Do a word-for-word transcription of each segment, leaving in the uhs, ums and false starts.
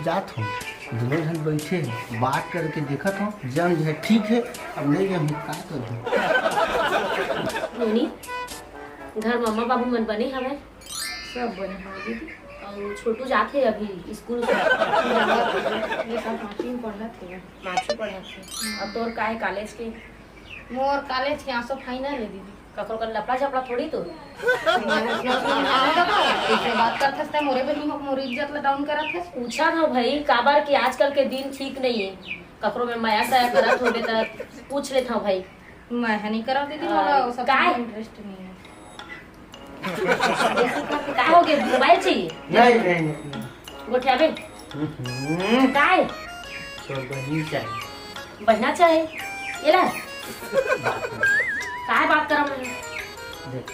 जात हूँ, दोनों झन बैठे हैं, बात करके देखत हूँ, जम जाए ठीक है, अब नहीं जम का करूँ। नोनी, घर मम्मा बाबू मन बने हवय? सब बने हवय दीदी। अउ छोटू जात हे अभी स्कूल? ये सब पाँचवीं में पढ़त हे। पाँचवीं पढ़त हे। अब तोर का हे कॉलेज के? मोर कॉलेज के आसो फाइनल हे दीदी। ककरो कर लफड़ा झपड़ा थोड़ी तो। मैं इसे बात करत हस, तैं मोरे बहिनी हो, मोर इज्जत ला डाउन करत हस। पूछा था भाई, काबर कि आजकल के दिन ठीक नहीं है, ककरो में मया सया करत होबे त पूछ लेत हूँ भाई। मैं ह नहीं करत दीदी, मोला वो सब काय? चीज में इंटरेस्ट नहीं है। का हो गया, मोबाइल चाहिए? नहीं, नहीं, नहीं। गोठियाबे? हम्म। काय? तो बहिनी चाहिए। बहिना चाहे? ये ला। काय बात करा मैं? देख।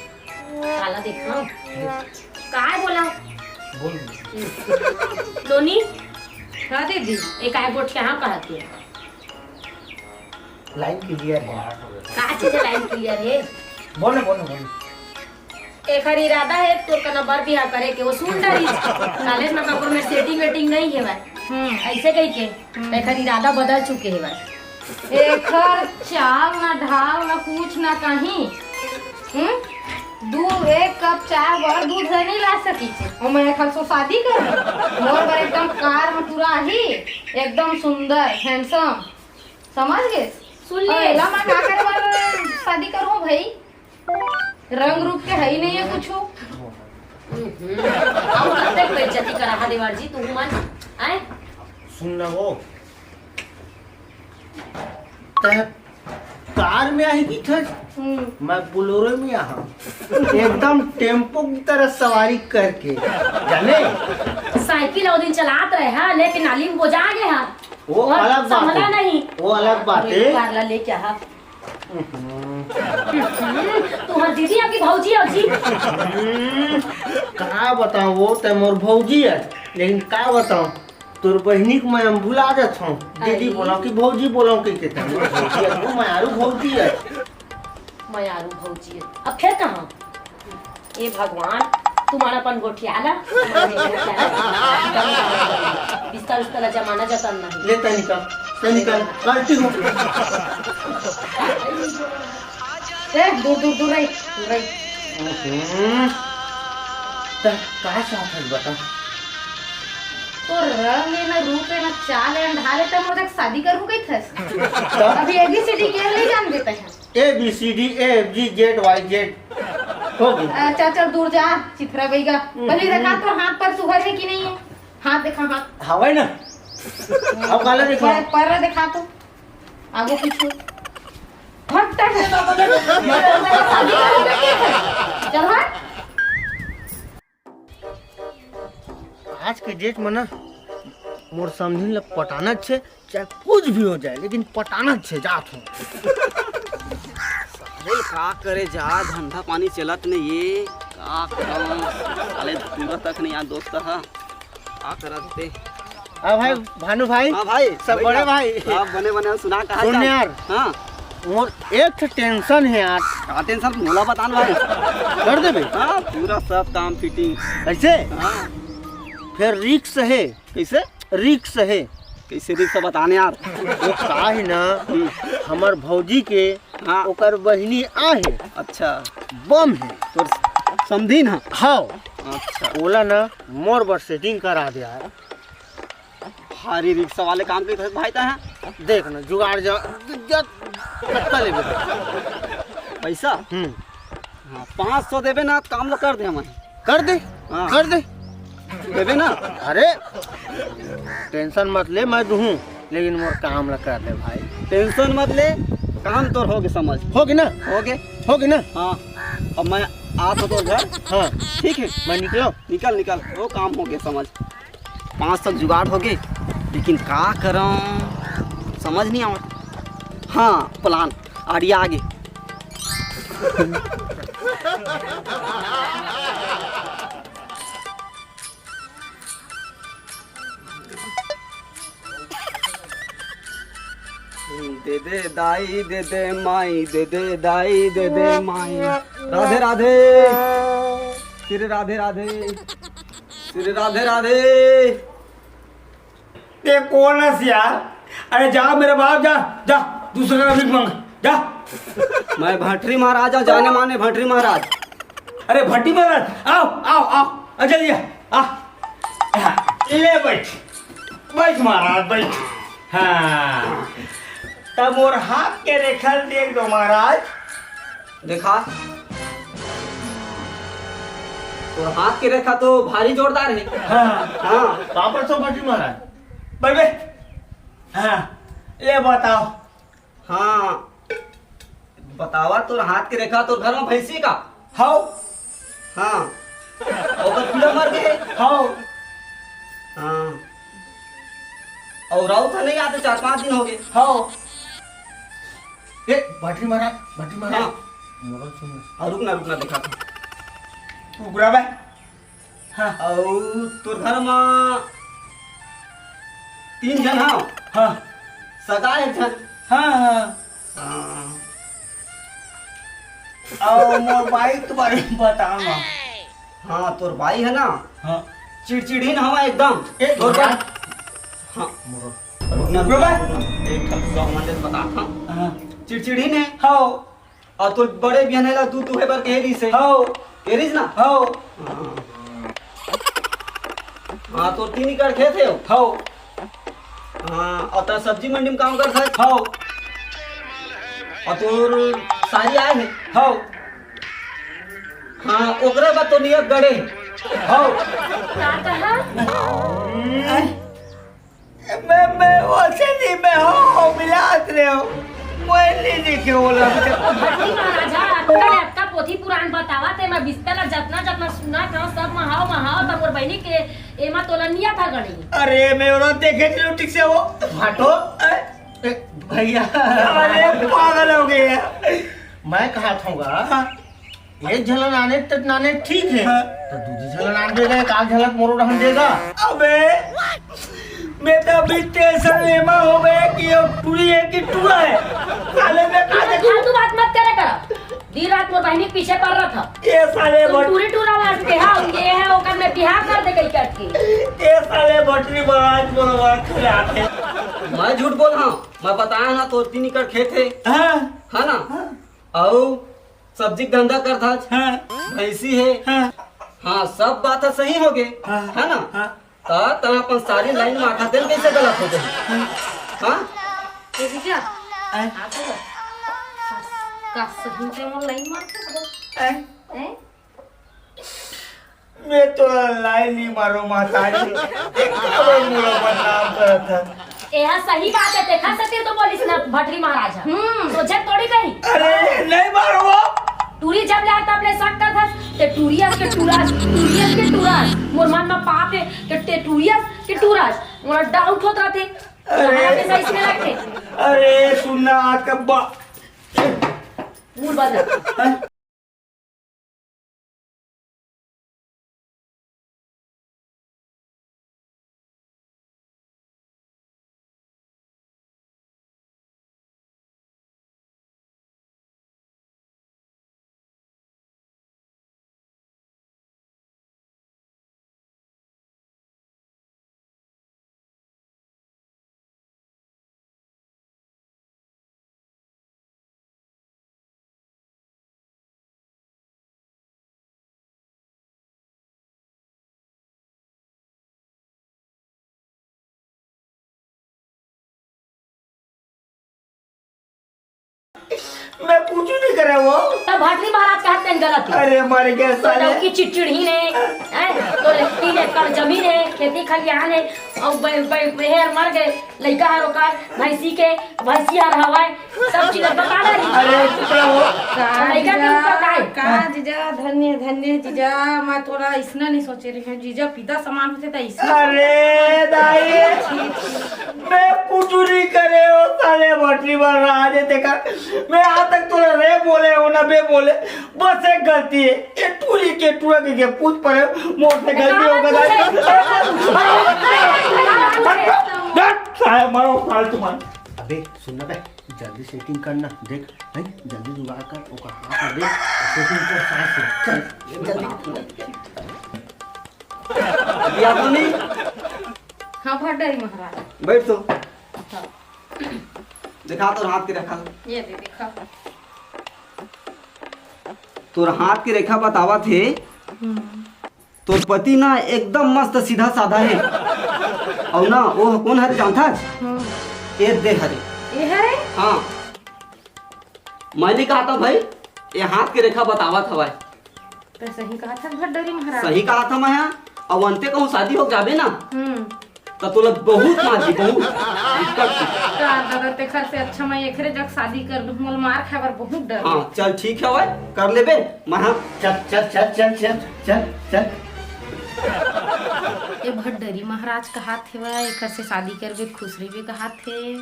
काला देख, हाँ। देख। काय बोला? बोल। नोनी? हाँ दीदी। ए, काय गोठिया हाँ कहत हे? लाइन क्लियर है। का चीज लाइन क्लियर है? बोलो, बोलो, बोलो। एखर इरादा है तोर कना बर बिहाव करे के, वो सुन डरिस। कॉलेज में ककरो में सेटिंग वेटिंग नहीं है भाई। हम्म। ऐसे कही के, हम्म। एखर इरादा बदल चुके है भाई। एखर चाल ना ढाल ना कुछ ना कहीं। हम्म? दू, एक कप चाय बर दूध नहीं ला सकी छे। और मैं एखर से शादी कर, मोर बर एकदम कार में पूरा ही, एकदम सुंदर, हैंडसम। समझ गे? सुन ले। अउ एला मैं का करे बर शादी करूँ भाई? रंग रूप के है ही नहीं है कुछ। हम्म। अउ कतेक बेइज्जती करा हा देवर जी, तू मन, आए? सुन ना वो, तै कार में आही की थस? हम्म। मैं बोलेरो में आहा। एकदम टेम्पो की तरह सवारी करके, जाने? साइकिल वो दिन चलात रहे हा, लेकिन नाली में बोजा गए हा। वो और अलग बात संभला है। नहीं। वो अलग बात अरे, है। कार ला लेके आहा। हम्म। तुहार दीदी आपकी भौजी है जी। हम्म, का बताऊं, वो तो मोर भौजी है, लेकिन का बताऊं, तोर बहिनी के मैं हम भुला जात हूँ। दीदी अरे। बोला कि भौजी बोला कि के तैं मोर भौजी है, वो मयारू भौजी है। मयारू भौजी है। अब फिर कहाँ? ए भगवान, तुमन अपन गोठिया ला। बिस्तर उस्तर ला जमाना जतन नहीं। ले तनिका, तनिका, गलती हो। ए, दूर, दूर, दूर रही, दूर रही। हम्म। त का चाहत हस बता? तोर रंग ए ना, रूप ए ना, चाल ए ना, ढाल ए, त मोर देख शादी करहूं कहिथस। त? अभी A B C D के नहीं जान देते हैं। A B C D F G Z Y Z। हो गई। अच्छा, चल दूर जा, चिथरा बइगा। हम्म। पहले देखा तोर हाथ पर सुहर है कि नहीं है? हाथ देखा, हाथ। हवय ना। अब काला देखा। पैर, पैर देखा तो। आगे पीछे। हट, हट। चल हट। आज के डेट में ना, मोर समधिन ल पटाना छे, चाहे कुछ भी हो जाए, लेकिन पटाना छे, जात हूँ। साले का करे जा, धंधा पानी चलत नहीं ये, का करम, साले पूरा तक नहीं यार दोस्त हा, का करत ते? हाँ भाई, भानु भाई, हाँ भाई, सब बड़े भाई। आप बने बने सुना, कहा सुन यार। हाँ। मोर एक ठो टेंशन है यार। का टेंशन, मोला बतान भाई। कर देबे? हाँ, पूरा सब काम फिटिंग। ऐसे? हाँ। फिर रिक्स है। कैसे? रिक्स है। कैसे रिक्स बताने यार? वो का है ना, हम्म। हमर भौजी के हाँ। ओकर बहिनी आ है। अच्छा। बम है। तोर समधिन है? हाँ। अच्छा। ओला ना मोर बर सेटिंग करा दे यार। भारी रिक्शा वाले काम के भाई ता है। देख ना, जुगाड़ जा, जा, कत्ता लेबे? पैसा? हम्म। हाँ, पाँच सौ देबे ना, काम ला कर दे हमन। कर दे, हाँ। कर दे। देबे ना? अरे, टेंशन मत ले, मैं दूहूँ, लेकिन मोर काम ला कर दे भाई। टेंशन मत ले, काम तोर होगे समझ। होगे ना? होगे। होगे ना? हाँ, अब मैं आत हूँ तोर घर। हाँ। ठीक है। मैं निकलूँ? निकल, निकल, वो काम होगे समझ। पाँच सौ जुगाड़ होगे, लेकिन का करम, समझ नहीं आवत। हाँ, प्लान, आइडिया आगे। दे दे दाई, दे दे माई, दे दे दाई, दे दे माई। राधे राधे। श्री राधे राधे। श्री राधे राधे। ते कौन हस यार? अरे जा मेरे बाप, जा, जा, दूसरे का भीख मांग, जा। मैं भटरी महाराज हूँ, जाने माने भटरी महाराज। अरे भटरी महाराज, आओ, आओ, आओ, आ, जल्दी आ, आ। हाँ, ले बैठ, बैठ महाराज, बैठ। हाँ, तब मोर हाथ के रेखा देख दो महाराज। देखा, तोर हाथ के रेखा तो भारी जोरदार है। हाँ। हाँ। वापस तो भटरी महाराज। बैठ बे। हाँ, ले बताओ। हाँ, बतावा, तोर हाथ के रेखा तोर घर में भैंसी का? हौ। हाँ। ओकर पीला मर गए? हौ। हाँ। और राउत ह नहीं आते, चार पांच दिन हो गए। हौ। ए, भटरी महाराज, भटरी महाराज। हाँ। मोरो सुन। हाँ, रुकना, रुकना, देखा था। रुक रहा बे। हाँ। अउ तोर घर म तीन झन हव? हाँ। सगा एक झन? हाँ, हाँ। हाँ। अउ मोर बाई के बारे म बता ना। हाँ, तोर बाई है ना? हाँ। चिड़चिड़िन हवा एकदम। ए, तोर घर हाँ। मोरो। रुक ना, रुक ना। एक ठन गाँव में बता था। हाँ। चिड़चिड़िन है। हाँ। अउ तोर बड़े बिहान ला दूध दुहे बर कहे रिहिस हे। हौ। कहे रिहिस ना? हौ। हाँ। हाँ, तोर तीन एकड़ खेत हे। हौ। हाँ, अउ तैं सब्जी मंडी में काम करत हस? हौ। अउ तोर सारी आए हे? हौ। हाँ, ओकरे बाद तो नियत गड़े हे। हौ। का कहा? मैं, मैं वैसे नहीं, मैं हो, हो, मिलात रहे हो। मैं नहीं देखे वो लड़के। भटरी महाराजा, अतका ले अतका पोथी पुराण बतावा ते, मैं बिस्तर ला जतना, जतना सुना था, सब महाव, महाव, तब मोर बहिनी के एमा तोला निया था गणी। अरे, मैं वो देखे नहीं ठीक से वो। भाटो, ए? ए, भैया। अरे, पागल हो गए हैं। मैं कहा था, हाँ। एक झन ला नाने त नाने ठीक हे। हाँ। त दूजी झन ला नान देगा, एक आध झन ला मोरो डहन देगा। अबे, मैं तो अभी टेंशन एमा हो गया कि ये टूरी है कि टूरा है। साले मैं कहा देखा फालतू बात मत करे कर। दिन रात मोर बहिनी के पीछे पड़ रहा था। ये साले तुम बट- टूरी टूरा वास्ते, हाँ, ये है, ओकर में बिहार कर दे गई करके। ये साले भटरी महाराज बोलवा के आते। मैं झूठ बोल रहा हूँ, मैं बताया ना, तोर तीन एकड़ खेत हे। हाँ। है ना? हाँ। अउ सब्जी के धंधा करथस? हाँ। भैंसी हे? हाँ। हाँ, सब बात ह सही हो गे, हाँ। है ना? हाँ। त तैं अपन सारी लाइन माथा तेल कैसे गलत हो गई? हाँ। हाँ? ए जीजा, आय। आ तो का सही से मोर लाइन मारते हो? आय। हैं? मैं तो लाई नहीं मारो महतारी, एक खबर मोला बदनाम करत है। एहा सही बात है, देखा सतीर तो बोलिस ना भटरी महाराज ह। हम्म। सोझे थोड़ी कही। अरे, नहीं मारो वो। टूरी जब ले आता अपने शक करत हस, ते टूरी अस के टूरा अस, टूरी अस के टूरा अस। मोर मन में पाप है कि ते टूरी अस के टूरा अस। मोला डाउट होत रहते। अरे। हमारा पैसा इसमें रखे। अरे, सुनना आज का बा- मूड बदल। मैं कुछ नहीं करे वो। तब भटरी महाराज का हाथ में गलत है। अरे मर गए तो साले। डौकी चिड़चिड़हीन है, हैं? तो तीन एकड़ जमीन है, खेती खलिहान है, और बे-, बे-, बेहर मर गए, लइका हर ओकर, भैंसी के, भैंसी हर हवाए, सब चीज बता रही। अरे चुप रहो। का लइका के जीजा, ऊपर का है? का जीजा, धन्य, धन्य जीजा, मैं थोड़ा इसना नहीं सोचे रही हूँ, जीजा पिता समान होते तो इसना अरे दाई, मैं कुछ नहीं करे हो साले भटरी महाराज, देखा, मैं आज तक तोला रे बोले हो ना बे बोले, बस एक गलती है, ये टूरी के टूरा के, के पूछ पड़े, मोर से गलती हो गई। हट, हट, साले मारो, फालतू मार। अबे सुन ना बे, जल्दी सेटिंग करना, देख, हैं, जल्दी जुगाड़ कर, ओकर हाथ में दे, सेटिंग कर साथ से, चल, जल्दी। अभी आपको नहीं हाँ भड्डरी महाराज। बैठ तो। हाँ। देखा तोर हाथ के रेखा। ये दे देखा। तोर हाथ के रेखा बतावत हे। हम्म। तोर पति ना एकदम मस्त सीधा साधा हे। अउ ना वो कोन हरे जानथस? हम्म। ये दे हरे। ये हरे? हाँ। मैं नहीं कहा था भाई, ये हाथ के रेखा बतावत हवय। तो सही कहा था भड्डरी महाराज। सही कहा था मैं, हाँ। अब अंते कहूँ शादी हो जाबे ना, हम्म। तो तोला बहुत मारही, बहुत दिक्कत। का दादा, तेखर से अच्छा मैं एकरे जग शादी कर लूँ, मोला मार खाए बर बहुत डर। हाँ, चल ठीक हवय, कर लेबे। मैं हाँ, चल, चल, चल। ये भड्डरी महाराज कहात हे, एकर से शादी करबे, खुश रहिबे कहात हे।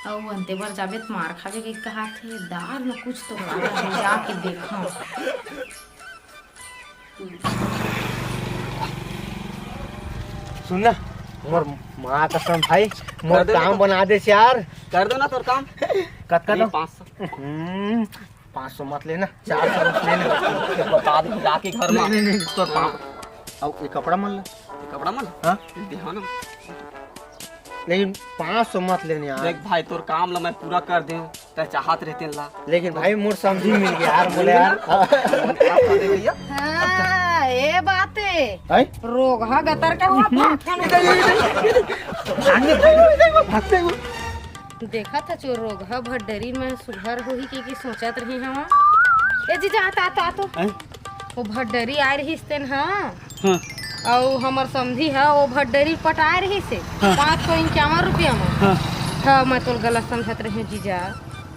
अउ अंते बर जाबे त मार खाबे कहि कहात हे। दाल में कुछ तो काला हे, जाके देखा। सुन ना, मोर माँ कसम भाई, मोर कर दे ना काम तो। बना दे यार। कर दे ना तोर काम। कतका नहीं, दो? पाँच सौ। हम्म, पाँच सौ मत लेना, चार सौ मत लेना। बता दे जाके घर में। नहीं, नहीं, नहीं, तोर काम। अब ये कपड़ा मन ला। ये कपड़ा मन? हाँ। ये दिहा ना। लेकिन पाँच सौ मत लेने यार। देख भाई, तोर काम ला मैं पूरा कर दे हूँ, तै चाहत रहे तेन ला। लेकिन भाई, मोर समधी मिल गया यार, बोले यार। माफ कर दे भैया। हाँ, ये बात है। हैं? रोगहा गतर का हुआ, भाग के भागते, भागते, भागते। देखा था चोर रोगहा भड्डरी में सुघर होही के, के सोचत रही हवा। ए जीजा, आ तो, आ तो, आ तो। हैं? वो भड्डरी आए रहिस तेन, हाँ। हाँ। अउ हमर समधी ह, वो भड्डरी पटाए रहिस हे। हाँ। पाँच सौ इक्यावन रुपया में। हाँ। हाँ, मैं तोल गलत समझत रही जीजा।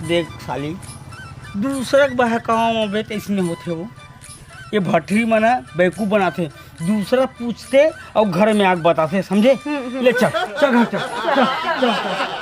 देख साली, दूसरा के बहकावा में बे तइसने होथे वो। ये भड्डरी मन ह बेवकूफ बनाथे। दूसरा पूछथे अउ घर में आके बताथे, समझे? हम्म, हम्म। ले चल, चल घर चल, चल, चल, चल।